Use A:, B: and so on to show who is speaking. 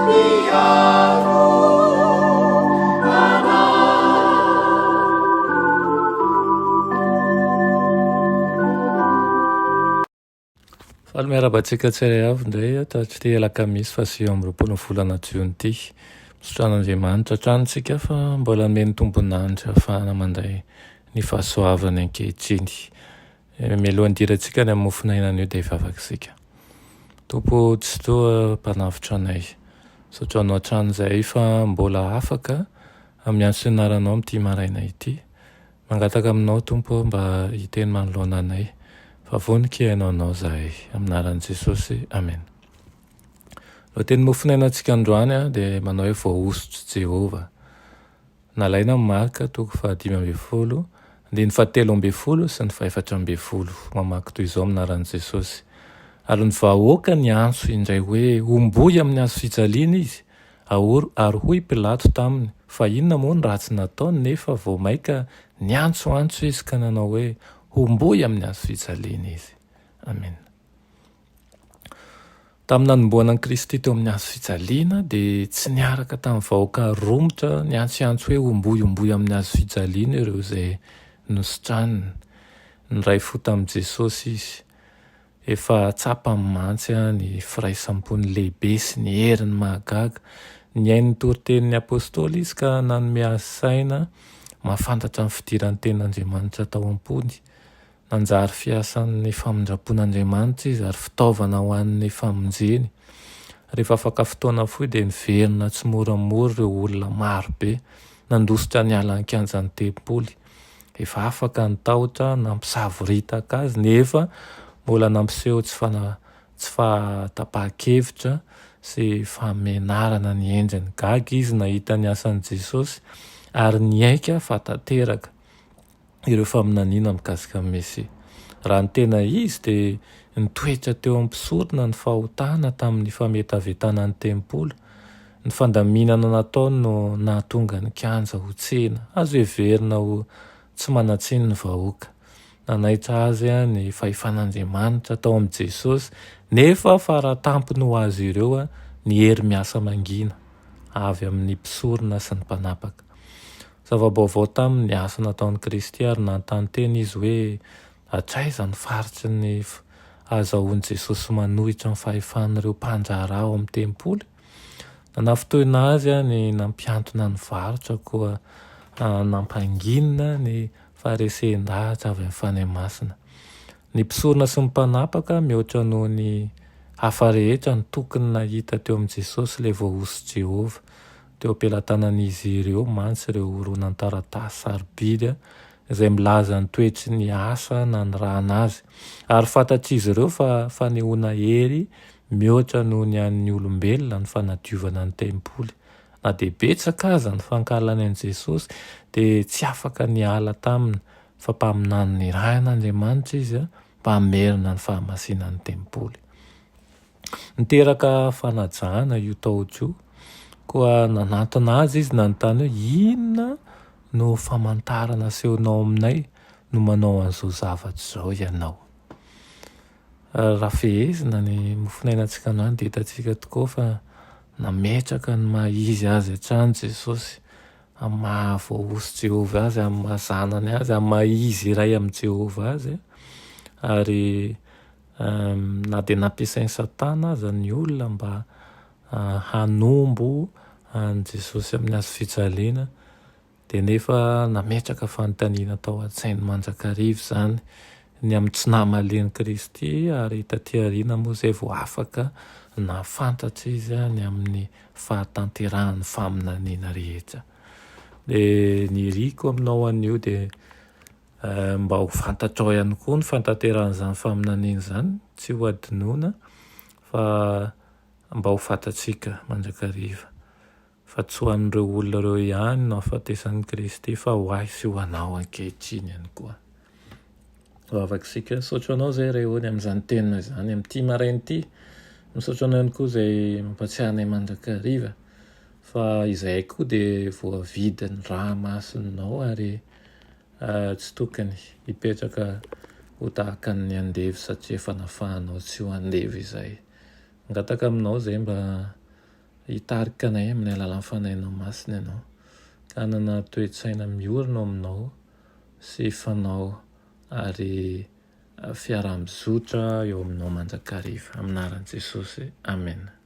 A: Mpiaro anay.
B: Faly miarahaba antsika tsirairay avy indray tatr'ity alakamisy faha 29 ny volana jiona ity. Misaotra an'Andriamanitra hatrany isika fa mbola nomeny tombon'andro ahafahana mandray ny fahasoavany ankehitriny. Mialohan'ny hidirantsika any amin'ny mofon'aina anio dia hivavaka isika. Tompo Tsitoha mpanavotra anay, misaotra anao hatrany izahay fa mbola afaka miantso ny anaranao amin'ity maraina ity. Mangataka aminao Tompo ô mba hiteny manoloana anay fa vonoky hihaino anao zahay. Amin'ny anaran'i Jesosy. Amen. Lohateny mofonainantsika androany dia manao hoe voahosotr'i Jehovah. Nalaina amin'ny Marka toko faha-15, andininy faha-13 sy ny faha-14. Mamaky toy izao amin'ny anaran'i Jesosy. Ary ny vahoaka niantso indray hoe homboy amin'ny hazo fijaliana izy. Ary hoy Pilato taminy, Fa inona moa ny ratsy nataony? Nefa vao mainka niantsoantso izy ka nanao hoe, Homboy amin'ny hazo fijaliana izy. Amena. Tamin'ny nanombohana an'i Kristy teo amin'ny hazo fijaliana, dia tsy niaraka tamin'ny vahoaka romotra niantsoantso hoe homboy, homboy amin'ny hazo fijaliana ireo izay nositraniny. Niray fo tamin'i Jesosy izy. Efa tsapany mantsy ny firaisam-pony lehibe sy ny heriny mahagaga. Nihaino ny toritenin'ny apostoly izy ka nanome azy saina mahafantatra ny fidiran'ny tenin'Andriamanitra tao am-pony. Nanjary fiasan'ny famindram-pon'Andriamanitra izy ary fitaovana ho an'ny famonjeny. Rehefa afaka fotoana fohy dia niverina tsimoramora ireo olona maro be nandositra niala ny kianjan'ny tempoly. Efa afaka ny tahotra nampisavoritaka azy nefa mbola nampiseho tsy fana tsy fahatapahan-kevitra sy fahamenarana ny endriny. Gaga izy nahita ny asan'i Jesosy ary niaika fa tanteraka ireo faminaniana mikasika ny Mesia. Raha ny tena izy dia nitoetra teo amin'ny mpisorona ny fahotana tamin'ny fametavetana ny tempoly. Ny fandaminana nataony no nahatonga ny kianja ho tsena. Azo heverina ho tsy manan-tsiny ny vahoaka. Nanaitra azy ny fahefan'Andriamanitra tao amin'i Jesosy, nefa fara tampony ho azy ireo ny hery miasa mangina avy amin'ny mpisorona sy ny mpanapaka. Zava-baovao taminy ny asa nataon'i Kristy ary nanontany tena izy hoe hatraiza ny faritry ny ahazahoan'i Jesosy manohitra ny fahefan'ireo mpandraharaha ao amin'ny tempoly. Nanafintohina azy ny nampihantona ny varotra koa nampanginina ny faharesen-dahatra avy amin'ny Fanahy Masina. Ny mpisorona sy ny mpanapaka mihoatra noho ny hafa rehetra no tokony nahita teo amin'i Jesosy ilay voahosotr'i Jehovah. Teo am-pelatanan'izy ireo mantsy ireo horonan-taratasy sarobidy izay milaza ny toetry ny asa nanirahana azy. Ary fantatr'izy ireo fa fanehoana hery mihoatra noho ny an'ny olombelona ny fanadiovana ny tempoly. Na dia betsaka aza ny fankahalany an'i Jesosy, dia tsy afaka niala taminy fa mpaminany nirahin'Andriamanitra izy mba hamerina ny fahamasinan'ny tempoly. Niteraka fanajana io tahotra io, koa nanantona azy izy nanontany hoe, Inona no famantarana asehonao aminay no manao an'izao zavatra izao ianao? Raha fehezina ny mofonainantsika androany dia hitantsika tokoa fa nametraka ny maha izy azy hatrany Jesosy, amin'ny maha voahosotr'i Jehovah azy, amin'ny maha zanany azy, amin'ny maha izy iray amin'i Jehovah azy. Ary na dia nampiasain'i Satana aza ny olona mba hanombo an'i Jesosy amin'ny hazo fijaliana, Dia nefa nametraka fanontaniana tao an-tsainy mandrakariva izany ny amin'ny tsy namalian'i Kristy ary taty aoriana moa izay vao afaka nahafantatra izy ny amin'ny fahatanterahan'ny faminaniana rehetra. Dia ny iriko aminao anio dia mba ho fantatrao ihany koa ny fahatanterahan'izany faminaniana izany, tsy ho adinoina fa mba ho fantatsika mandrakariva. Fa tsy ho an'ireo olona ireo ihany no hahafatesan'i Kristy fa ho ahy sy ho anao ankehitriny ihany koa. Vavaka isika. Misaotra anao izay Ray ô ny amin'izany teninao izany amin'ity maraina ity. Misaotra anao ihany koa izay mampatsiahy anay mandrakariva fa izahay koa dia voavidin'ny rà masinao ary tsy tokony hipetraka ho tahaka ny andevo satria efa nafahanao tsy ho andevo izahay. Mangataka aminao izay mba. Hitarika anay amin'ny alalan'ny Fanahinao Masina Ianao, ka hanana toe-tsaina miorina ao Aminao sy fanao ary fiaraha-mizotra eo Aminao mandrakariva. Amin'ny anaran'i Jesosy, amena.